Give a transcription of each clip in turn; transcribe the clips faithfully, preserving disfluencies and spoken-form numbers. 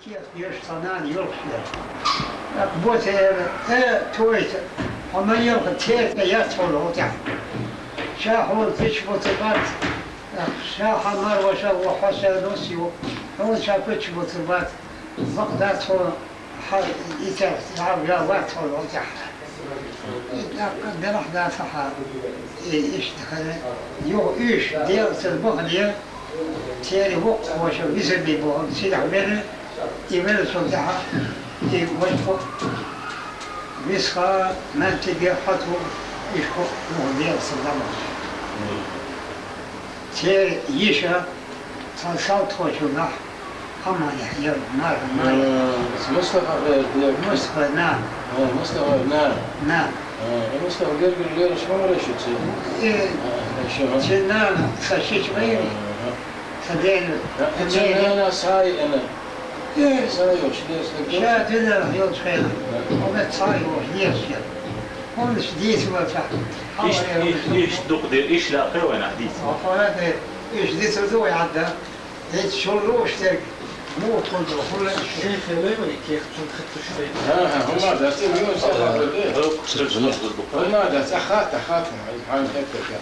Кехат йолуш цхьа нана йолуш яра. ТӀаккха боцара, э, тойта, хьо ма йоьлху, церан тӀе яц хьо лоху тӀехь. Ша хьуна зича буца бац, тӀаккха ша хьан марваша ву хьо ша нус ю, хьуна ша куьча буца бац, бакъ дац хьуна, хьан и церан тӀе вац хьо лоху тӀехь. И тӀаккха делахь дацахьа, и иштта хилла, юха уьш, Делан цара бахана, церан воккхахоша визарний бохург цигахь вера, и веллачул тӀаьхьа, и вай кху висха, мантиге хьо ту, уьш кху юха Делан цара дӀабахана. Церан йиша цхьана салтхочунах Амма яхь, я, Мара, Мара. А, Мустафа вер, дер. Мустафа, на. А, Мустафа, на. На. А, Мустафа гергар лераш ма вара шу ци? Э, А, шу, а? Ци нана, са шич вайри. Ага. Са ден, А, са ци ден. Нана сай ана. Э, Сай йош, дер, са ша гер. Дина йолчхел. Да. Оба сай йош, дер, ша. Помнишь, дийс ваца. Иш, иш, иш дукъ де, иш ла кхевена дийс. Ахора де, иш дицу ду я да. Эцу шун лууш дерг муха хӀун ду, хӀун лаьа шун? Шайх хилла вай, кехат шун хатта шун. ХӀа, хӀа, хӀума дац, хӀума дац, хӀума дац. ХӀума дац, ахата, ахата, хьан хетта.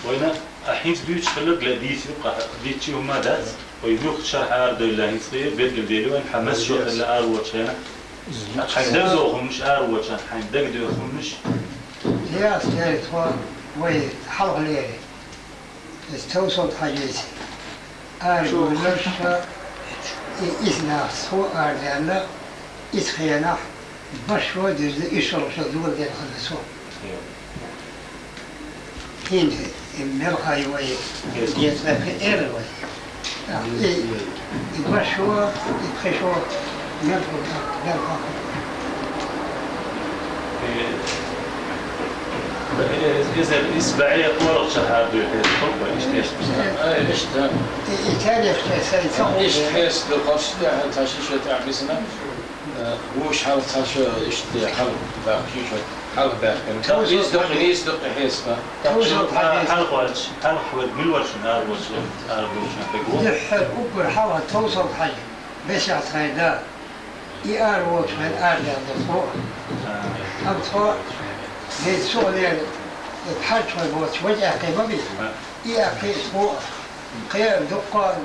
Вайна, а хӀинца дуьйцуш хилларг ла дийца юкъа, дийцчи хӀума дац. Вай юха шархь арадевлла хӀинца кхе, бергал дели вайн, хьан масса шо хилла аравоьдуш хенахь. Хьайн дагадогӀу хӀуманаш аравоьдуш, хьайн дагадогӀу хӀуманаш. Яс, яс, тхо вай хьалха лери. Иза Товсолт-Хьаьжис арадуьйлуш, и иза нах цо арадаьлла, иза хенахь башо а дуьзна, уьш шолгӀа шо доладелла хилла цо. ХӀинца и мелхо ю вай, деза кхин эр вай. И, и башо, и пхи шо мелхо, мелхо. Э, иза, иза баьӀе кхоалгӀача хьардуьйхье, хӀокхо иштта. Э, иштта. И, и тарих чай сайн ца хӀун. Иштта хьеста ду, къарши тӀехь цхьа ши шо тӀехь бисина. Э, вуш хьалха цхьа шо иштта хьалха баьхкича, хьалха баьхкина. Товсолт-Хьаьжа. Нийса дукха, нийса дукха хьеста. Товсолт-Хьаьжа. Хьалха ваьлча, хьалха ваьлча, мила вара шуна аравоьдуш, арадуьйцуш бегу? Дуьххьара уггар хьалха Товсолт-Хьаьжа. Бесех цхьайда, и араволчу хенахь арадаьлла тхо. Амма тхо, веза цо лера, и хьарчхой боцуш, вай аьккхий ма бий. И аьккхий тхо, кхеран дуккха,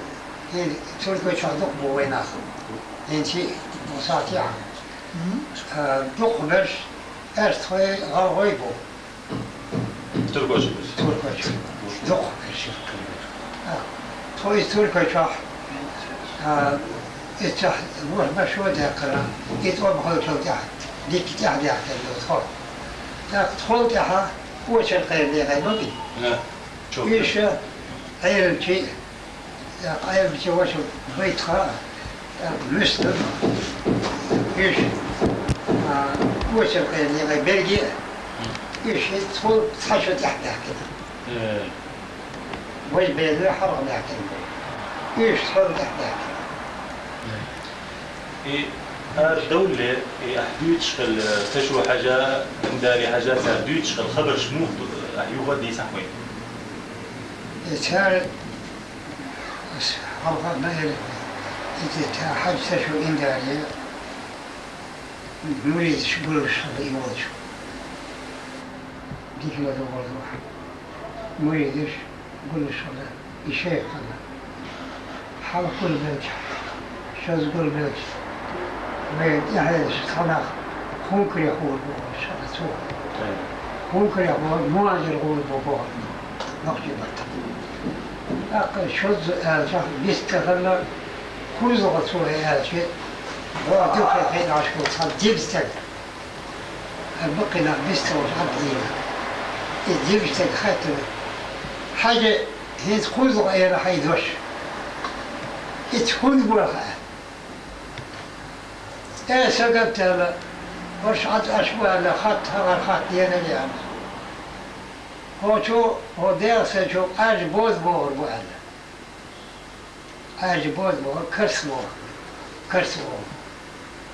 и цуьнан гочохь дукха бу вайнах. ХӀинца и бу сахьтехь. А, дукха берш, аьрца тхой гӀалгӀой бу. Туркойчу. Туркойчу. Дукха берш. А, тхо иза Туркойчохь, а, иццахь ворхӀ башо а даьккхира, и тӀом хилчул тӀаьхьа, дикка тӀаьхьа даьккхина ду тхо. ТӀаккха тхол тӀаьхьа очерк кхайра декъай ма бий. Да. Чо. Уьш Ӏелам чу, Ӏелам чу ваша байтха, Муьстан, уьш, а, очерк кхайра декъай берге, уьш тхол цхьа шо тӀаьхьа даьккхина. Э. Вай бен хьалха баьхкина бу. Уьш тхол тӀаьхьа баьхкина. И арадовлле, и ахь дуьйцуш хилла, Ташо-Хьаьжа, Индари-Хьаьжа цара дуьйцуш хилла хабарш муха ду, ахь юха а дийцахь вайна? И цара, ас хьалха а ма элира, и те Хьаьжа, Ташо, Индари, муридаш гуллуш хилла и волчу. Дика ладогӀалахь. Муридаш гуллуш хилла, и шайх хилла. Хьалха гулбелча, шозза гулбелча, вай тӀаьхьенаш цхьа нах Хункаре гӀур бу бохуш хилла цо. Хункаре гӀур, мухӀажир гӀур бу бохуш, нохчийн баттахь. ТӀаккха шозза аьлча, бист ца хилла, кхузлагӀа цо аьлча, вай дукха хиъна Ӏаш ву цхьа дима стаг. Баккхий нах бист ца волуш Ӏад ийна. И дима стаг хаьттина: «Хьаьжа, хӀинца кхузлагӀа эр хьайн дош. Иштта хӀунда боху?» Э, сагатдала, хӀорш Ӏад Ӏаш бу аьлла, хатта хьалхара хатта денарий аьлла. Хьо чу, хьо Делан сецо Ӏаьржа боза бохур бу аьлла. Ӏаьржа боза боху, карс боху, карс боху,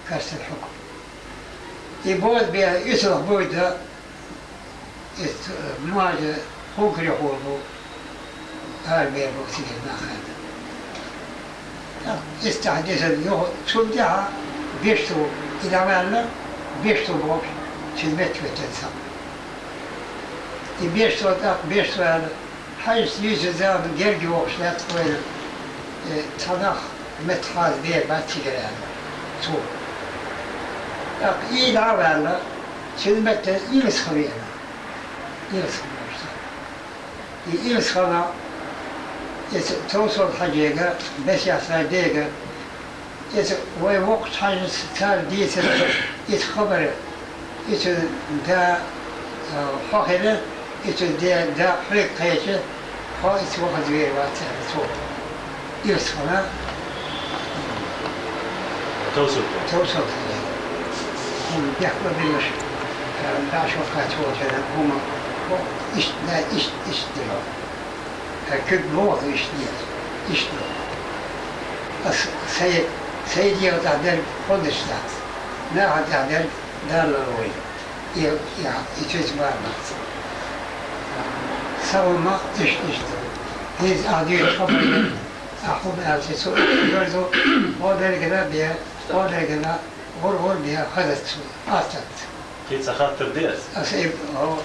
карсал хьукм. И боза беха уьсалх буйда, иза мухӀажир Хункарехула бу, арабер бу цига нах хаьдда. Истахь дисар юха, цул тӀаьхьа Бешто, и дӀаваьлла, Бешто бохуш, цуьнан меттахветтина цхьаъ. И Бешто тӀаккха, Бешто аьлла, хьаьжцӀа йийсаза герга йохуш лаьтта вайна, э, цхьа нах меттахъала бер бац цигара аьлла цо. ТӀаккха и дӀа а ваьлла, цуьнан метта Илсхан веана. Илсхан бохуш цхьаъ. И Илсхана, иза Товсол-Хьаьжега, Бесясар дега, иза вай воккхачу хьаьжас цара дийцира иза хабар, иза да, а, хьо хилла, иза де, да хьоьга кхеча, хьо иза вахаза вер вац аьлла цо. Илсхана. Товсол. Товсол. ХӀума бехк ма биллаш, а, дӀа шо кхача волчарна хӀума, хӀо, иштта, да, иштта, иштта дела. Ткъа куьг ма вахана иштта дела. Иштта ду. Ас сайн, сайн дегӀан тӀехь дерг хӀунда иштта дац? Нахана тӀехь дерг Далла лой. И, и, и чуьнца мара бац. Сан хӀума иштта, иштта ду. ХӀинца ахь дуьйцу хабар, ахь хӀума аьлча, цо иштта гар ду, хьо дергана бен, хьо дергана, гӀур-гӀур бен хаза дац цо, астац. Кхин ца хаттар де ас? Аса и, хьо,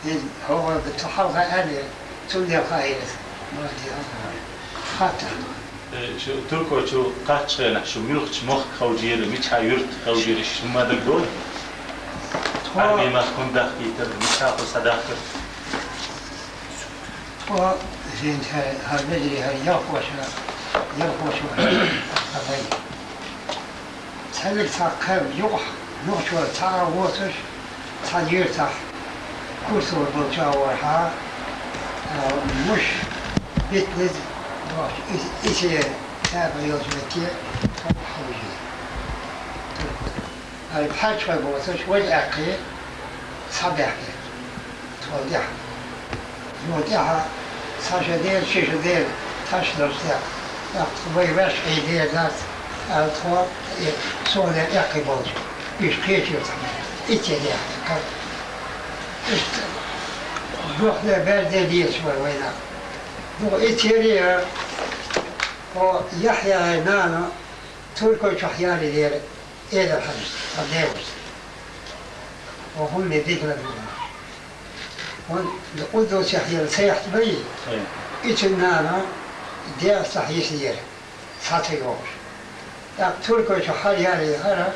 и, хьо, цу хьалха аьлла, цундела хаийра аса. Молодец, хаттар. Э, шу Туркойчу кхаччахьенахь шу муьлхачу махка ховжийра, мичахьа юьрта ховжийра, шу ма дагадогӀий? Тхо Ӏарбийн махка хӀунда дахкийтара, мичахьа хӀун схьадахкара? Тхо, хӀинца хӀара, хӀара вежарий, хӀара ялхоша, ялхоша вара, хӀара вай. Цхьаьнниг цхьа кхаьбна юкъахь, нохчо цхьа а воцуш, цхьана юьртахь курсо болчу агӀорхьа, а, муш битниза бохучу и, и церан цаьрга йолчу метте тхо хьовжий. Ай, пхьарчхой боцуш, важа аьккхий, схьабаьхкира. Тхол тӀехь. Юха тӀаьхьа цхьа шо дера, ши шо дера, тхаьш долуш тӀехь. ТӀаккха вай ваьш хьийдера дац, аьлла тхо, и суннера эккхий болчу. Уьш кхечира цхьаьна. И ца дехьа, кхаьчча. Иштта, юха де, баьрзе дезаш вара вайнах. Юха и церий, хьо Яхьъя нана Туркойчохь ялийтира. Эдал хьаьжча, цхьа деваша. Ва хӀумме дика ладугӀу. ХӀунда Къуддусехь йолу сайхьат бай, и цуьнан нана дегӀастахь йисинера, схьа ца йогӀуш. ТӀаккха Туркойчу хьал яле хӀара,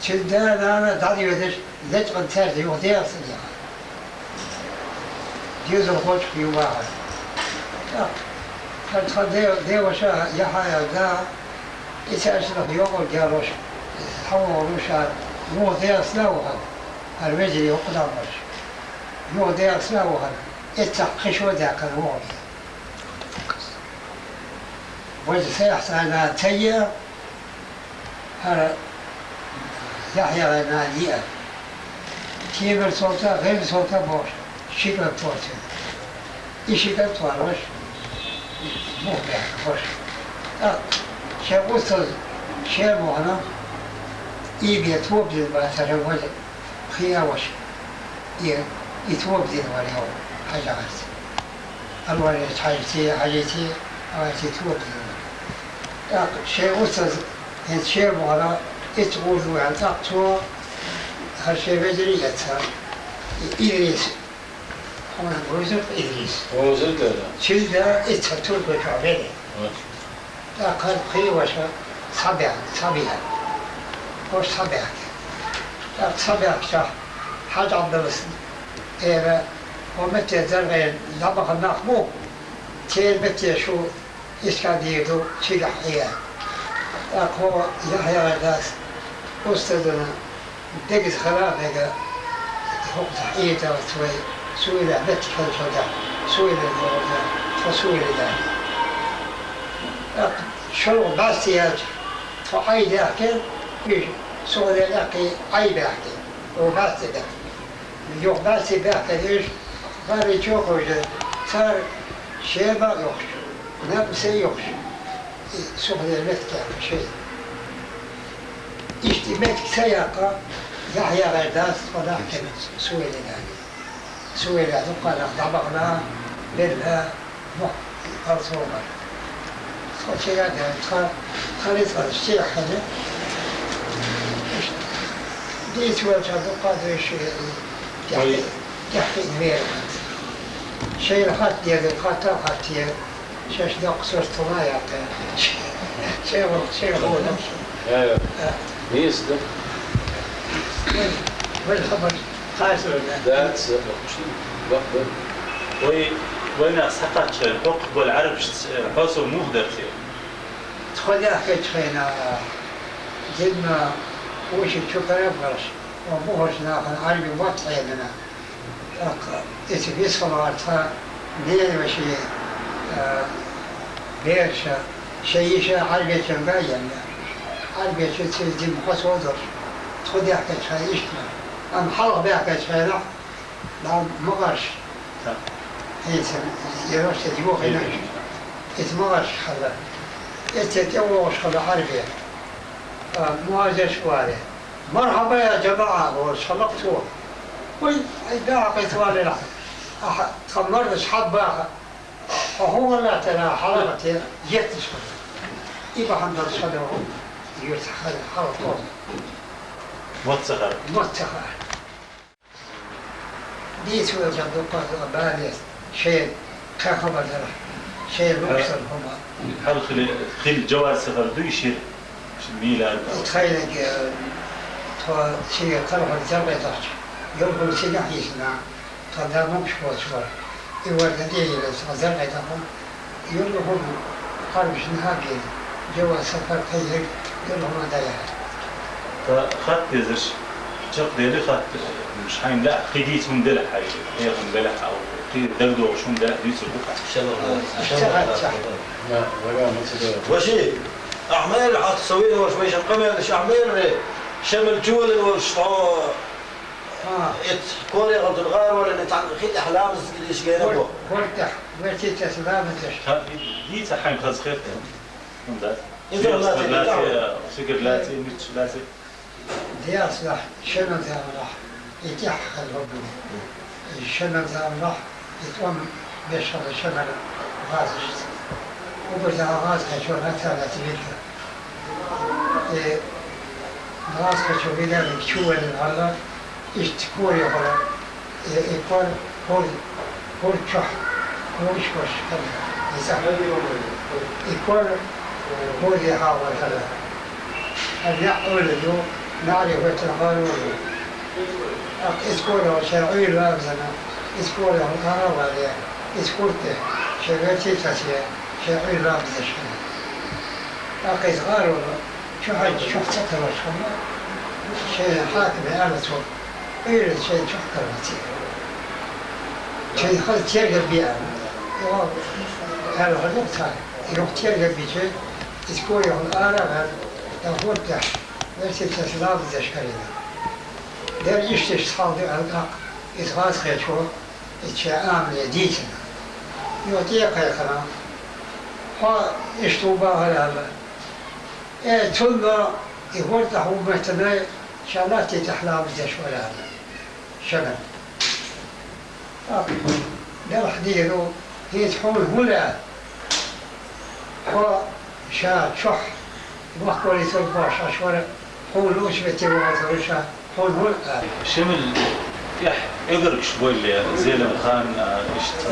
цуьнан да-нана дӀадоьдуш, лечкъан цаьрца юха дегӀаста дехьа. Дезалхочух ю вахара. ТӀаккха хӀара тхан де-, деваша яхьа аьлла да, и цаьршинах йокъал гелош, схьавогӀур ву ша, юха дегӀаста вахана, хӀара вежарий хӀокху дӀа а барш. Юха дегӀаста вахана, эццахь кхин шо а даьккхина вогӀу. Важа сайхьат цхьана ца еа, хӀара Яхьъя гӀайна еа. Темир-Солта, ГӀирма-Солта бохуш, ши кӀант вара цуьнан. И ши кӀант вара ваша, муха баьхкира ваша. ТӀаккха шен устаз шен мухана, и бен тоба дина бацара важа, кхин а ваша. И, и тоба дина вара йо, хьажарца. Алваречу хьаьжций, хьаьжций, алвареций тоба дина. ТӀаккха шен устаз, хӀинца шен бахара, иццу гӀур ду аьлла, тӀаккха цо хӀара шен вежарий эцна, Идрис, хьуна вуьйзург Идрис. Вуьйзург, да. Цуьнга иццахь Туркойчохь велла. Вот. ТӀаккха кхин ваша схьабеа-, схьабеана. Ош схьабаьхкира. ТӀаккха схьабаьхкичахь, Хьаьжа Ӏабдаллас элира, хӀокху метте Заргене дӀабахана нах бу, церан метте шу ишкан дийр ду, цигахь Ӏе. ТӀаккха хӀокху Яхьъя гӀайрас устазана дегаза хила а мега, хӀокхузахь Ӏийр дац вай, Суилехь меттиг хилча дахь, Суиле догӀу дахь, тхо Суиле дахь. ТӀаккха шолгӀа бӀаьсте яьлча, тхо Ӏай даьхкира, уьш Суиле эккхий Ӏай баьхкира, оха бӀаьсте даьхкира. Юха бӀаьсте баьхкира уьш, баррачу а кхуьйжира, цара шен бан а йохуш, наб а, сай а йохуш, и Суиле меттиг яьккхина шайна. Иштта и меттиг ца яккха, Яхьъя гӀайрас тхо дахкина Суиле дахь. Суилехь дуккха а нах дӀабахана, белла, мохк палсо а бара. Тхо чега даьнна, тха, тха лицар стеха хьана. Дийца волча дукха дойш, тӀехьа, тӀехьа вера. Шайна хатта дезар, хатта хатта. Шаьш доккха сурт хӀума яккха. Шайна, шайна хӀума. Э, э. Нийса да. Вай, вай хабар. Дац, бакъда. Вай, вайнах схьакхаччалца, хӀокху болу Ӏарбашца, э, хьо со муха дара те? Тхо даьхкича хенахь, динна вуьшта чу карабалаш, ва бухарчу нахана Ӏарби мотт хьедина. ТӀаккха иза висхалгӀар тхан ненан ваши, а, бераша, шайн йиша Ӏарбечун гай яьлла. Ӏарбечу цига дина хьо со долуш, тхо даьхкича хенахь иштта. Амма хьалха баьхкича хенахь, Дала ма гӀаш. Так. Хьийца, я вообще юха хьийна. Иза ма гӀаш хьала. Эццахь тӀе вогӀуш хила Ӏарбе. А, муаззинаш варе. «Мархьаба, я жамаӀа», — олуш хила цо. Вай, ай, да, хьакхайса валийла. Ахьа, тхан мардаш хьаббаха. Хьо хӀун валлахь тера, хьалагӀа те, етташ хила. И бахьана долуш хила ву. Юьрта хила, хьала тхо. Мотт ца хар. Мотт ца хар. Дийца волчохь дуккха а балес, шен кхин хабар дара, шен луучун хӀума. Хьал хили, хили жаваз сахар дуй шира? Ши мийла ар. Тхайниг, э, тхо шига карахь зеркъе дахча, юрхула сигахь йисина, тхан да мукш боцуш вара. И варна тӀе йилла, тхан зеркъе даха. Юрла хӀума Ӏарбашна хьагийна, жаваз сахар тхайниг, юрла хӀума даяхьа. Ткъа хатта дезарш, чекхдели хатта, хьайна лаьа, кхин дийца хӀума делахь хьайга, хьехам белахь а, кхин дагадогӀуш хӀума делахь дуьйцур бу хьан. Ца хатта. Ваши, ахьа ма элла хьо со вийна волуш, вайшимма къамелаш ахьа ма элла вай, Шемал чу валар волуш, хьо А. Эцу корехула гӀар валарна цхьаьна хи тӀехь ламаз деш гайна бо. ХӀор-, хӀорда тӀехь, вертитас ламаз деш. Ха, и дийца хьайн хаза хир. ХӀунда? Иза лаций, лаций, сигар лаций, мичча лаций. Диас лахь, шена заманахь, и тӀехь хаза хӀорда. И шена заманахь, и тӀом беш хаза шена гӀазашца. Угар дагӀа гӀазкхечо гӀаталаца вилла. И гӀазкхечо виларниг чу валлина хьала, иштта корехула, и, и кор, кор, кор чохь, кор чохь хила, иза. И кор, кор дехьа вара хила. Ан яӀ Ӏуьйла ю, наӀаре хӀоьттина гӀаро ю. ТӀаккха иза корехула шайн Ӏуьйра ламазана, иза корехула ара а вале, иза курте, шайн вертитасе, шайн Ӏуьйра ламаз деш хила. ТӀаккха иза гӀаро чу хьаьжча, чохь ца карош хилла, шайн хьакиме аьлла цо, Ӏуьйра шайн чохь караца. Шайн хаза тергал бе аьлла. Йо, аьлла хаза ца, юха тергал бича, иза корехула ара а ваьлла, тӀаккха хӀорда тӀехь, вертитасе ламаз деш карийна. Дера иштта, иштта хьал ду аьлла тӀаккха, иза гӀазкхечо, иза шен амале дийцина. Юха тӀе а кхайкхина, хьо иштта ву бахара аьлла. Э, цунна и хӀорда тӀехь ву моьттина, ша латте тӀехь ламаз деш вара аьлла. Шена. ТӀаккха делахь дийр ву, хӀинца хьуна хӀун лаьа? Хьо ша чохь вахкалуьйтур бохуш Ӏаш вара, хьуна луучу метте вахийтур ву ша, хьуна хӀун лаьа? Шемал тӀехь оьгургаш бойла, Зелимхан, а, иштта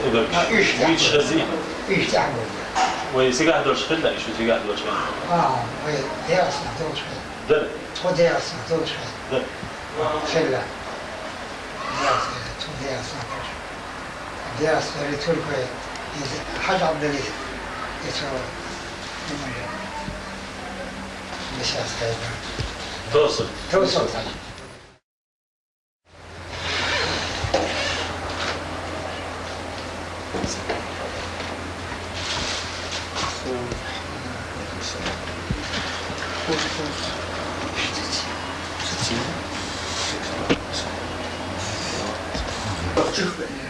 оьгургаш. А, иштта. Вуьйцуш хезий? Иштта тӀехь бойла. Вай цигахь долуш хилла, шу цигахь долуш хилла? А, вай дегӀаца долуш хилла. Дара. Тхо дегӀаца долуш хилла. Дара. Хилла. ДегӀаца, тхо дегӀаца долуш. ДегӀаца туркой, иза Хьажа Ӏабдалла, иза цо, ну, я, десятка, я. Тосур. Тосур.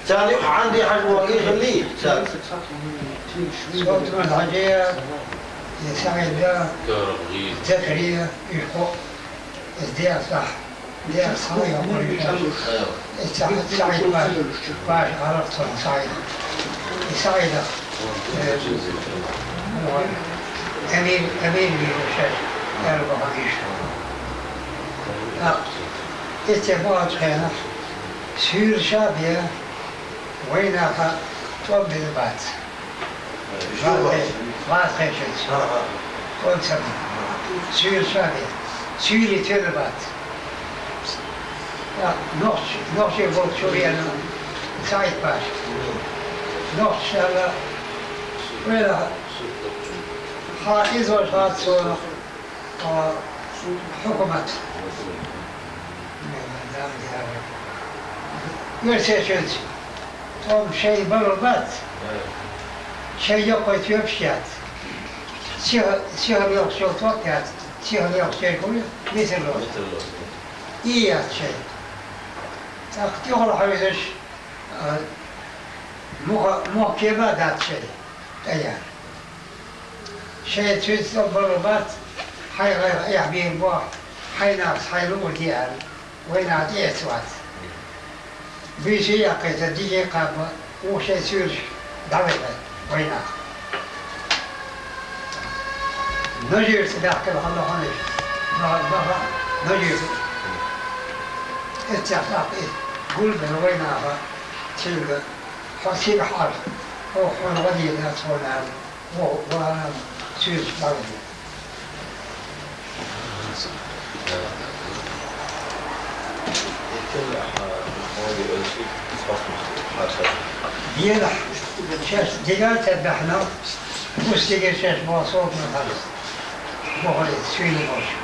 Царна юкъахь Ӏанди-Хьаьжа вогӀий хиллий? Царна. Султан-Хьаьжа, Саида, Закария, уьш кхоъ. Иза дегӀаца, дегӀаца схьа а йоккхур ю шаьш. Иза СаӀид Паша, Паша гӀалат тхуна СаӀид. И СаӀидах, э, Амир, Амир вийра шаьш, аьлла бахьан иштта. ТӀаккха, эццахь бахачу хенахь, суьйра ша бен, вайнаха тӀом бина бац. Вац хе-, вац хешаца. ТӀом ца бина. Суьйра ша бен. Суьйре тера бац. ТӀаккха нохч-, нохчий болчу чу веана СаӀид-паша. Нохчаша аьлла, вайнаха Хьан иза ваша вац цо, а, хьукумат. Оьрсийчуьнца тӀом шайн балар бац, шайн йоккхой тоьпаш яц. Сиха, сиха лелхаш йолу топ яц, сиха лелхаш ерг ву, мисар лоцу. И яц шайн. ТӀаккха тӀехула хьовсуш, а, муха-, мохк кема а дац шайн, тӀе ян. Шайн цуьнца тӀом балар бац, хьайн гӀайгӀа эхь бийр боху, хьайн нахаца хьайн луур де аьлла, вайнаха тӀеэцна вац. Буьйса яккхийта дика а кхаба, вукху шайн суьйраш дӀаваьлла вайнаха. Нажерца баьхкина хьалла хьуна иштта, баха, баха Нажерца. Эццехь тӀаккха и гулбелла вайнаха цуьнга, хьо сигахь Ӏаш, оха хьуна гӀо дийр дац хьуна аьлла. Ваха, ваха, суьйраш дӀаваьлла. Делахь, шаьш дигар ца баьхна, бус дигира шаьш боху сов махьара. Боху иза суьйне болчу.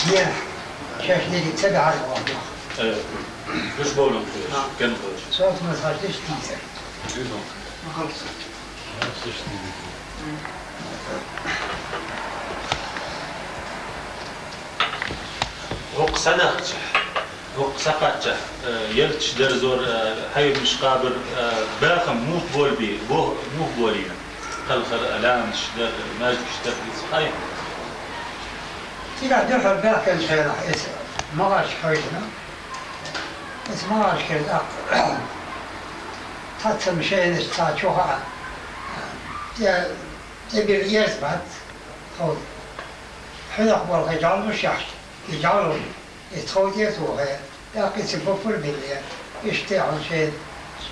Делахь, шаьш дига ца баьхьара боху. Э, гуш бовлу, ган бовлу. Сов махьара диш дийца. ХӀокху схьадахча, хӀокху схьакхаччахь, э, ялташ дерзор, э, хьайбанаш кхабар, э, бахам муха болабе, бохам муха болийна? Кхалхар, лаьмнаш дар, маьждигаш дар, иза хьайн. Цигахь дуьххьара баьхкинчу хенахь иза магӀарш хьоьжуна. Иза магӀарш хир тӀаккха. Цхьаццамма шайнаш цхьа чу хаьа. Я тӀебилла эрз бац, тхов. Хьуьнах болу хи жӀалуш яхьаш, и жӀалу, и тхов тӀе а тухе, тӀаккха и ца боппар а билле, иштта хьуна шен,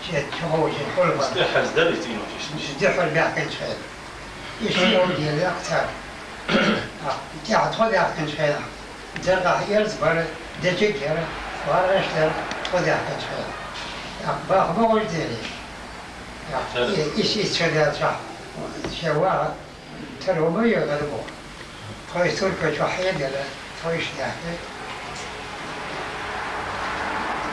шен чуховшийна хьула бара. ТӀехьаьрза дара и цӀийнаш иштта? Дуьххьара баьхкинчу хенахь. Иштта тхов дела яккха цара. ТӀаккха тхо даьхкинчу хенахь, дерригаш эрз бара, дечиг яра, варгӀаш дара, тхо даьхкинчу хенахь. ТӀаккха баха бохуш дели. ТӀаккха и, и, и ша даьлчахь, шен ваха, Тера ма йо, гӀайгӀа боху. Тхо и туркой чохь хьедира, тхо иштта даьхкира.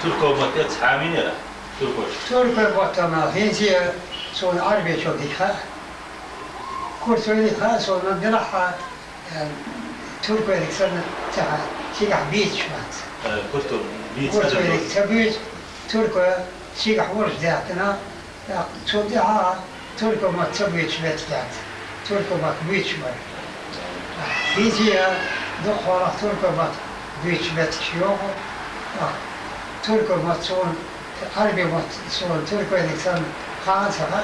Турко мотт эцна хьамийнера? Туркой. Туркой мотт ма хӀинца суна Ӏарбечул дика хаьа. Куртойниг хаьа суна, делахь а, э, туркойниг санна ца хаьа, цигахь буьйцуш бац. Э, курто буьйцу. Куртойниг ца буьйцу, туркой цигахь волуш даьхкина, ТӀаккха цул тӀаьхьа турко мотт ца буьйцуш меттиг яц. Турко мотт буьйцуш бара. ХӀинца а дукхахьолахь турко мотт буьйцуш меттигаш йогӀу. ТӀаккха турко мотт суна, Ӏарби мотт суна туркойниг санна кхана а ца хаьа.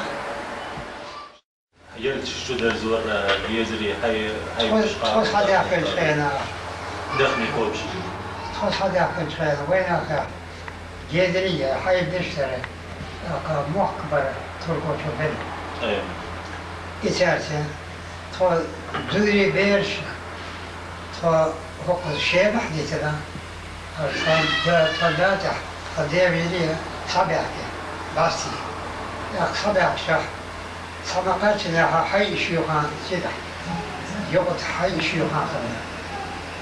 Ялташ чу дерзор, э, гезаре, хьай, хьай... Тхо, тхо схьадаьхкинчу хенахь. Дахни кхочуш. Тхо схьадаьхкинчу хенахь вайнахехь гезарий, хьайбанаш дара, тӀаккха мохк бара туркочо бен. Э. И цаьрца тхо зударий, бераш, тхо хӀокхуза Шемахь дитина, тхан да-, тхан да тӀехь, тхан девери схьабаьхки, бӀаьсти. ТӀаккха схьабаьхкичахь, схьа ма кхаьччинехь, хьайиш юьйхина цигахь. Юкъа хьайиш юьйхина хилла.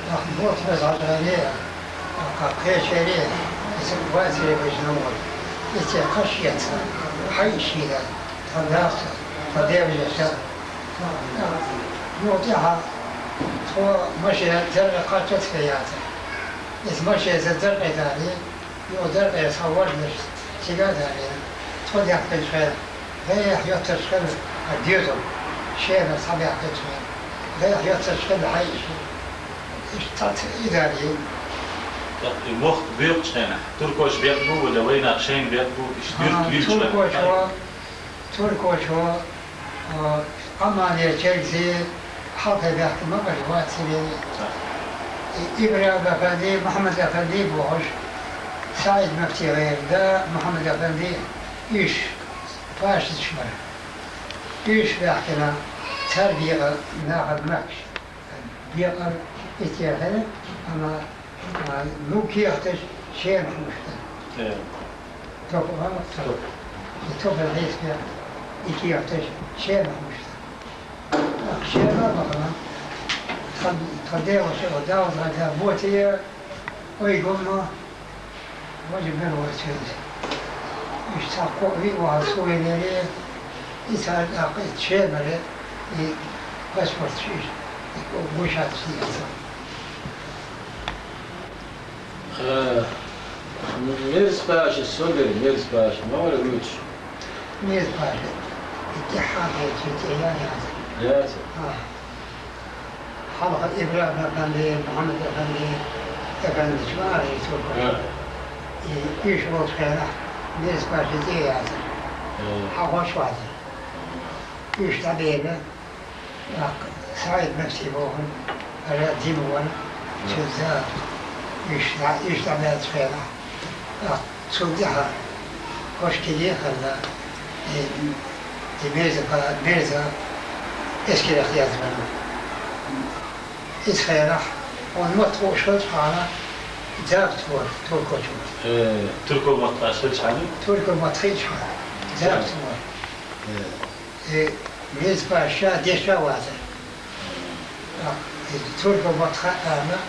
Нах боху хьоьга гӀажгӀайне, кхечере, иза вацаре вайшна вара. Иза кхаш ецна, хьайиш йина, тхан даха, тхан деваша. Юха тӀаьхьа тхо машен зеркъе кхаччалц хе яцара. Иза машен зеркъе далий, юха зеркъе схьа вожанаш цига а далийна. Тхо даьхкинчу хенахь, гӀайгӀа йоццуш хилла хьан доьзал, Шемара схьабаьхкинчу хенахь, гӀайгӀа йоццуш хилла хьайиш. Иштта цхьацца и далийна. ТӀаккха и мохк боькъучу хенахь, туркоша бекъ бу вала, вайнах шайна бекъ бу, иштта... Ага, юьртах вилча туркочо, туркочо, а, Хьамане, Чергзе, хьалхе баьхка ма бара, вацаре. Ибрагим-эфанди, Мухьаммад-эфанди бохуш, СаӀид-муфти гӀайгӀа да, Мухьаммад-эфанди, уьш пашташ бара. Уьш баьхкина, цар бекъа нахана махкаш. Бекъар иттерхье, амма, а, ну, кехаташ шемахь муштар. Э. Топ, а, топ. И топ хьесапе, и кехаташ шемахь муштар. Ах, шемахь бахана. Тхан, тхан деваша, о, давзгӀа да, ботие, ой, гумма. Важа бер варчалли. Иштта кхо виъ ваха сувенере, и цар тӀаккха и чемаре, и паспорт шиш, и гушат шиеца. Э, Мерзпаша, Собер Мерзпаша, ма вара вуьйцуш? Мерзпаша. И тӀехьа хӀечи тӀе я яц. Яц? А. Хьалха Ибрагим-эфанди, Мухьаммад-эфанди, эфандича ма арий цо. Э. И уьш волчу хенахь, Мерзпаша тӀе яцара. Э. Хьан хӀош вацара. Уьш дӀабелла, тӀаккха СаӀид-муфти боху, ара дина вара, цуьнца уьш дӀа-, уьш дӀабаьллачу хенахь, тӀаккха цул тӀаьхьа хӀош кегий хилла, и, и Мерза, Мерза эскарехь яздина. Иза хенахь, хьуна мотт хууш хилчхьана, забит вара туркочунца. Э, турко мотт хууш хилчхьана? Турко мотт хууш хилчхьана, забит вара. Э. И Мерзпаша дешна вацара. А, и турко мотт хаьа аьлла,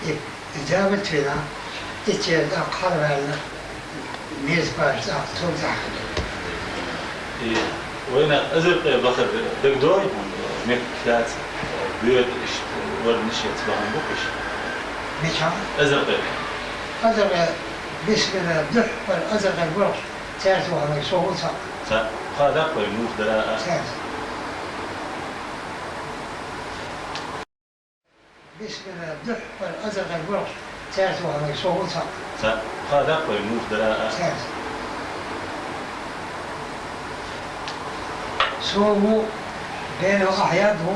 и, и забит вина, и церан тӀаккха хьалаваьлла, Мерзпаша тӀаккха цунна тӀаьхьа. И вайнах Азаркъе бахар дагадогӀий хьуна, меттиг лаьцна, боьда иштта, варнаш эца бахана бу-кх уьш? Мичахь? Азаркъе. Азаркъе, бисмилла, дуьххьара Азаркъе болх цаьрца вахана, со ву цхьаъ. Цхьаъ. Кхаъ даккха вай муха дара а? Цаьрца. Бисмилла, дуьххьара Азаркъе болх цаьрца вахана, со ву цхьаъ. Цхьаъ. Кхаъ даккха вай муха дара а? Цаьрца. Со ву, Бено Ахьяд ву,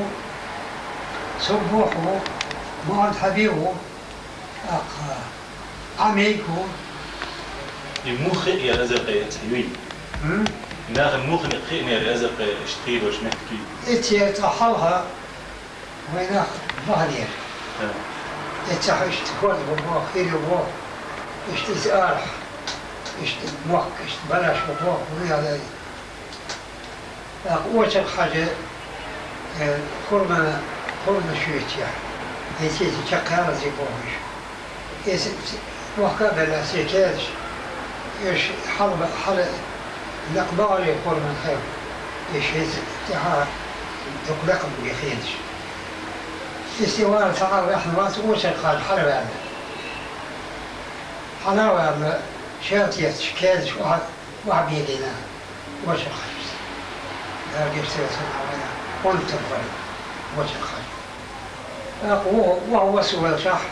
Суббухь ву, Мухьаммад Хьаби ву, тӀаккха Ӏамийк ву. И муха хиънера Азаркъе цхьа юй? М? И нахана муха хиънера Азаркъе иштта хийлош меттиг? Эццера цкъа хьалха вайнах баханера. Ха. Эццахь иштта хӀорд бу боху, хир ю боху, иштта иза арахь, иштта мохк, иштта балаш бу боху, вуй хьалай. ТӀаккха Очакх-Хьаьжа, э, хурмана, хурманаш юьйцу яхь. Эццахь чекхъяьлла зе бохуш. Иза вохка а белла, се кедаш, уьш хьала, хьала лакха бахьале хурман хев. Уьш иза тӀаьхьа дукха лакха буге хеташ. Иза вара цхьа а ваьхна вац, Очакх-Хьаьжа хьала ваьлла. Хьала а ваьлла, шел тетташ, кедаш охьа Ваьхьа бегина, Очакх-Хьаьжас. Дала гечдойла цунна, вайна хӀунда тапхара Очакх-Хьаьжа. ТӀаккха ву-, ваха васвелчахь,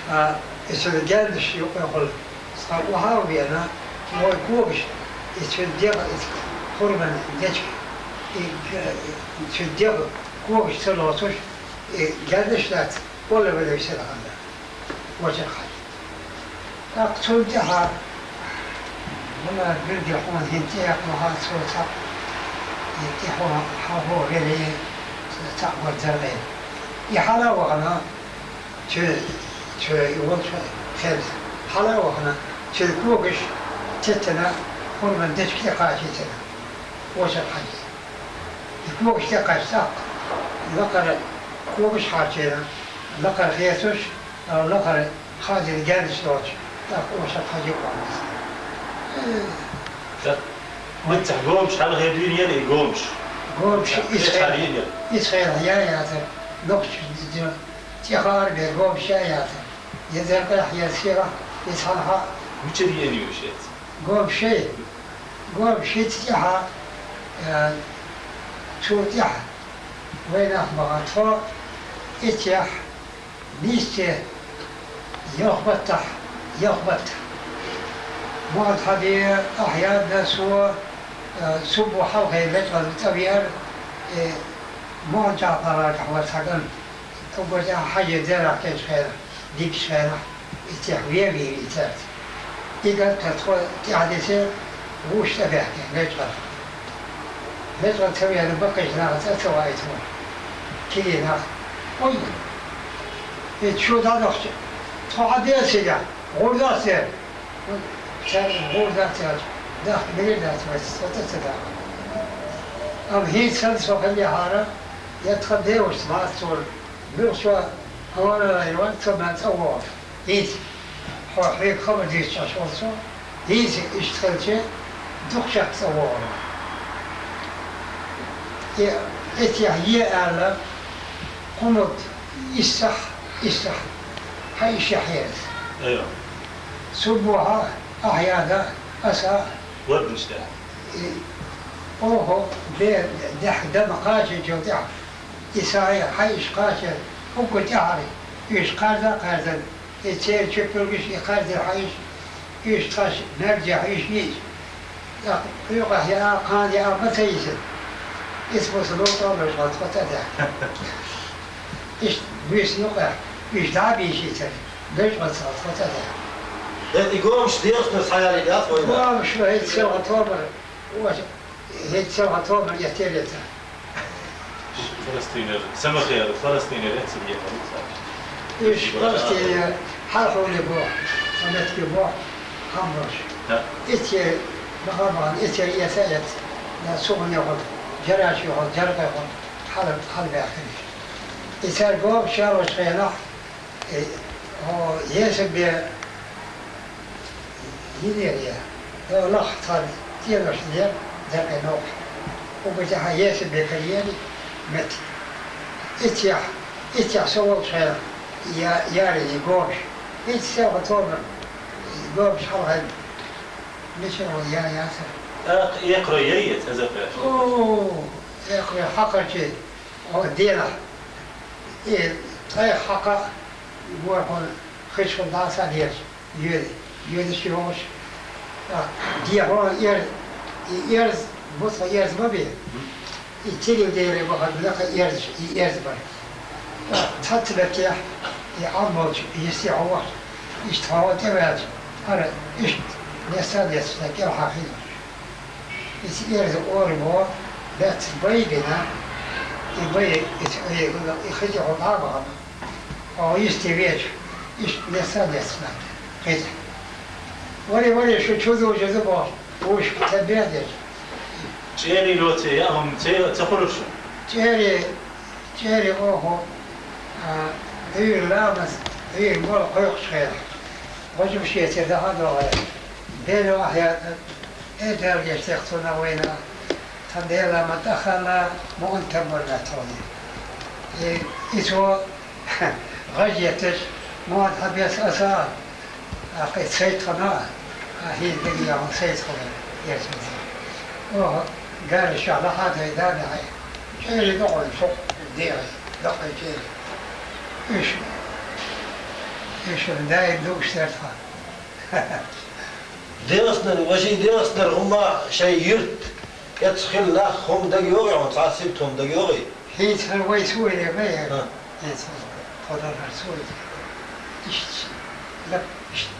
а, и цуьнан гаьннаш юкъахула цкъа охьа а веана, вай когаш, и цуьнан дегӀ, и хурман дечка, и г-, и цуьнан дегӀ когаш ца лоцуш, и гаьннаш лаьцна, олла велла висина хилла Очакх-Хьаьжа. ТӀаккха цунна тӀаьхьа, вала, билггал хьуна хӀинца тӀехьа вахана цо цхьаъ, и тӀе хьуна хьалхо гӀерий, цхьаъ гӀорзар гӀерий. И хьала а вахана, цу, цу и волчу хенахь, хьала а вахана, цуьнан когаш теттина, хурман дечка тӀе кхачийтина Очакх-Хьаьжас. И когаш тӀе кхаьчча, лакхара когаш хьарчийна, лакхара хецуш, лакхара хадийна гаьннаш доцуш, тӀаккха Очакх-Хьаьжа юкъа вахана. Э, ТӀаккха маццахь гомаш хьалхе дуьйна яра и гомаш? Гомаш, тӀаккха иза кхечхьара хенахь, йина яра? Иза хенахь яй яцара, нохчий ди-, тӀе хаар бен гомаш яй яцара. Я Заркъехь, я Сирахь, я цхьанхьа. Мичара йина ю уьш эцца? Гомаш ши. Гомаш шица тӀаьхьа, э, цул тӀаьхьа вайнах бахана тхо, эццехь, нийссе, ялх баттахь, ялх баттахь. Мухьаммад-Хьаби, Ахьяд, со, э, Суббухь хьалхе лечкъал цӀа веара, Э, Мухьмад-Жафар вара цхьа кӀант. Уггар тӀехьа хьажи дерригаш кхечу хенахь, дикачу хенахь, и цехь вен вийра и цаьрца. И кӀант тхо тӀаьхьа дисира, вуьш тӀебаьхкина, лечкъара. Лечкъара ца веана, баккхийчу нахаца а ца ваийтина. Кегий нах. Ой! И чу дӀадахча, тхо хьан деза цигахь? ГӀур дац дера. Цаьрга гӀур дац аьлча, дахка дийр дац вай, со тӀе ца даха. Амма хӀинца санна со хиллехьара, я тхан девашца ма ца цора, муьлххачо хӀара лайван ца мел цӀа вогӀуш. ХӀинца хьо хьоьга хабар дийцича волу со, хӀинца иштта хилча, дукха чекх цӀа вогӀур ву. И, и тӀехь е аьлла, кхунут иссахь, иссахь, хьан иша яхьера. Айо. Суббуха, Ахьяда, аса. Ваднаш тӀехь. И, оха, бе, дехьа дама кхачийчул тӀаьхьа, и сагӀа хьан иша кхачар, хӀугга тӀаьхьара, уьш кхарда а кхаьрдина, и церан чеппилгаш и кхаьрдира хьан иша, уьш тхаш маьрджехь уьш йиъча, тӀаккха кхуьйкъехь яа, кхана яа ма ца йисина. Иза бусу лув тӀом беш ван тхо ца даьхна. Иштта буьйса юкъехь, уьш дӀа а бийшийтара, беш ван ца тхо ца даьхна. Э, и гомаш дехаш ду схьаялийта яц вайна? Гомаш вай хӀинца селхана тобар, оша хӀинца селхана тобар эттера яца. Фаластинера, самахера, Фаластинера эццара ехьа. Уьш Фаластинера хьалхули боху, Америкин боху, хьан болуш. Да. Эццера, баха-бахан, эццера эца а эца, да, сугӀан йохула, жараш йохула, жаргӀехула, хьала, хьалабаьхкина. И цаьрга боху, шалгӀачу хенахь, Э, хьо Есабе йинера я? Хьо лахахь цхьана цӀенош лера, дакъе новкъа. Уггар тӀаьхьа Есабе карийра меттиг. Иццехь, иццехь со волчу хенахь я-, яра и гомаш. Иццехь ва тобар и гомаш хьалхайна. Мичара вала ян яцара? ТӀаккха экхарой яй иза, хеза пхьаьш? О, экхарой хьакхарчий, о, денахь. И ткъех хьакха гора хьуна хиш хӀума дӀа а схьа дезаш, йоьда, йоьдаш йогӀуш. А, дехьо эр-, и эрз, буцкъа эрз ма бе. И цигал дера бахара лакха эрзаш, и эрз бара. А, цхьацца беттехь, и Ӏам болчу, и йисте хьо вахча, иштта хьо тӀеваьлча, хӀара иштта лесса а лессачу кӀелхьа хилла. Иза эрза ора боху, лаьцна бай бина, и бай, иза, и, и хизи хьо дӀа а бахана. Хьо йисте веача, иштта лесса а лессина хизи. Варе, варе, шу чу дужаза боху, вуьшка ца беа деза. ЧӀерий лоций яа хӀума ца, ца хуьлуш шу? ЧӀерий, чӀерий оха, а, Ӏуьйра ламаз, Ӏуьйра молла кхойкхучу хенахь. Важа шеца даха а догӀий. Дело ахьа, э, Дала гечдехь цунах вайна, тхан Дела ма тӀаххалла, муъан таббар ма тхуна. И, и цо гӀаж етташ, муъан хьабес аса, а кхин сайт хана, а хӀинца дагийгӀун сайт хана, еш аса. Оха, гарашехь лахьа дай дали хьай. ЧӀерий докъой, шо дегӀай, докъой чӀерий. Уьш, уьш даим дууш дара тхан. ДегӀастанара, важий, ДегӀастанара хӀума шайн юьрт эцна хилла нах хӀума дага йогӀий хьуна, цхьа сибат хӀума дага йогӀий? ХӀинца хӀара вай суйре вай хӀара. ХӀинца тхо дан хӀара суйре. Иштта, лап, иштта,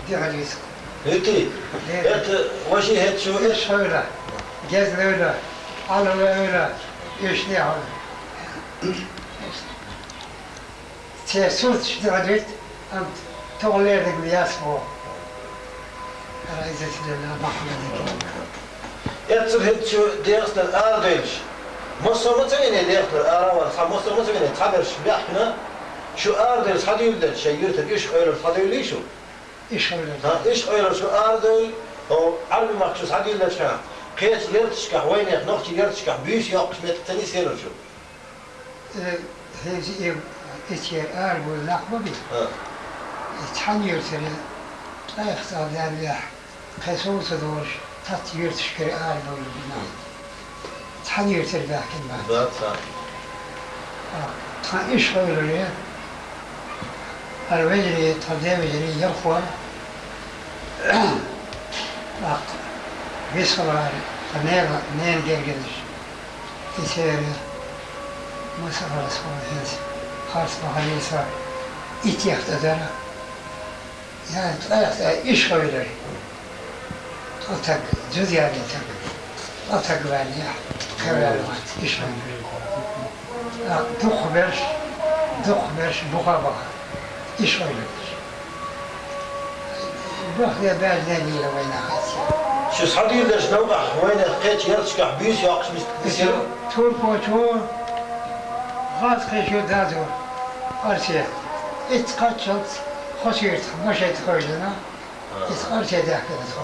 дегӀа виса. ХӀетий? ХӀета, важий, хӀета шу, иштта хьуьйра, геза левла, Ӏалала эвла, иштта хьуна. Церан сурташ дуьхьал дерг, амма тохалерниг яц боху. Райзат лела Махьмадик. Эццара хӀинца шу ДегӀастанара арадевлча, массо а ма ца веана ДегӀастанара аравала, цхьа массо а ма ца веана, цхьаберш баьхкина, шу арадевлла схьадуьйладелча, шайн юьртара иш Ӏуьйрара схьадевллий шу? Иш Ӏуьйрара. ХӀа, иш Ӏуьйрара шу арадевлла, хӀо, Ӏарби махка шу схьадуьйладелча хьан, кхечу ярташкахь, вайнех нохчийн ярташкахь буьйса йоккхуш меттиг ца нисъелар шу? Э, хӀинца и, и церан арабевлла нах ма бий. А. И цхьана юьртара, ткъех цӀа даьллехь, кхин сов ца долуш, цхьацца юьрташкара арабевлла нах. Цхьана юьртара баьхкина бац. Бац, а. А, тхан иш Ӏуьйрара, хӀара вежарий, тхан ден вежарий, ялхо, тӀаккха висхалара, тхан нена, ненан гергарнаш. Исери, масахара сон хӀинца, харц бахарийса, итт тӀа дара. Ян ткъаьхта иш хойрар. Ткъа таг, жузяни таг. Ткъа таг ваьннехь, кхеваьлла вац, иш хойрар. А, дукха берш, дукха берш буха баха. Иш хойрар. Бахъя баьжнен йийла вайнах хетча. Шу схьадийрдаш новкъахь вайнах кхечу ярташкахь буьйса йоккхуш мис-, мисира? Туркочо гӀаз кхечо дазо Арсе. Итт кхаччалц хосуьйтах машайта хойжина, итт Арсе даьхкина тхо.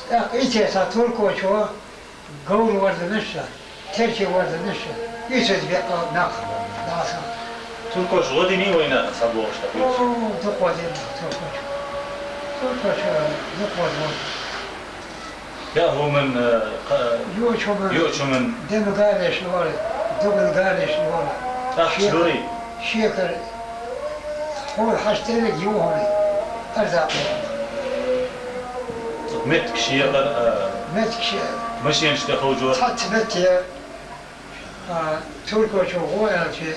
ТӀаккха итт цхьа туркочо говр варданаш а, терчи варданаш а, уьйцуьйту бекъа нах дӀаса. Туркош гӀо динний вайна схьабогӀуш тӀаккха? О, дукха гӀо дина туркош. Туркош, э, дукха гӀо дина. Я хӀуман, э, кха-, йоч хӀуман, йоч хӀуман. Дема гареш лора, дуган гареш лора. ТӀаккха шекар, шекар. Хьуна хьаштдерриг юхуна арзакъ яра. Цу меттигаш екъар, а, меттигаш машенаш тӀе ховжор. Цхьацца метте, а, туркочо гӀо аьлча,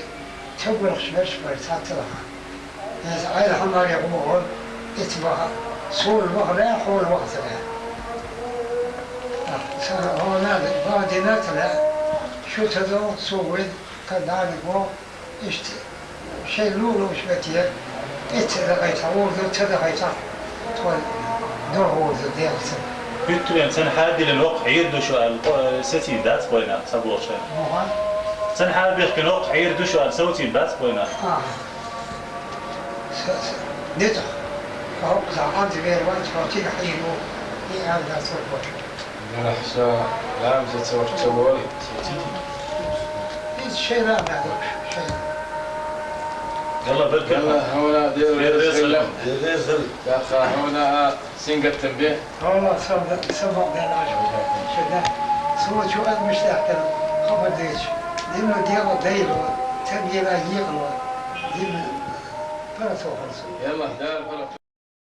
ца гурхаш берш бара цхьацца лаха. Иза Ӏайла хьамаре гӀо гӀо, итт баха, суна ваха лаьа, хьуна ваха ца лаьа. А, сан гӀо нана, баха дина ца лаьа, шу ца до, со вуьйна, тхан дӀаниг вогӀу, Иштта, шайн лулуш метте, эцца дахайта, хьан вур ду, ца дахайта, тхо дохур ду, дехца. Хьуьттарен цан хьадилина воккха Ӏийр ду шу аьлла, кхо-, сацийна дац вайна, ца бохуш. Муха? Цан хьабехкина воккха Ӏийр ду шу аьлла, совцийна дац вайна. А. С-, с-, ницкъ. Хьо хӀокхузахь Ӏанза вер вац, хьо цига хьийр ву, и аьлла дац вай бохуш. Делахь со ламаза ца вахча ца волу. Иза шайн лаамехь долуш, шайн. Делла баркалла. Делла хьуна Дела реза хила. Дела реза хила. ТӀаккха хьуна а сингаттам бе. Алла сан, сан бакъдераш. Шайна. Со чу а муьштахь хабар дийцаш. Димма дела дайло, тангела екъало. Димма парасо хурсо. Делла Дала парасо.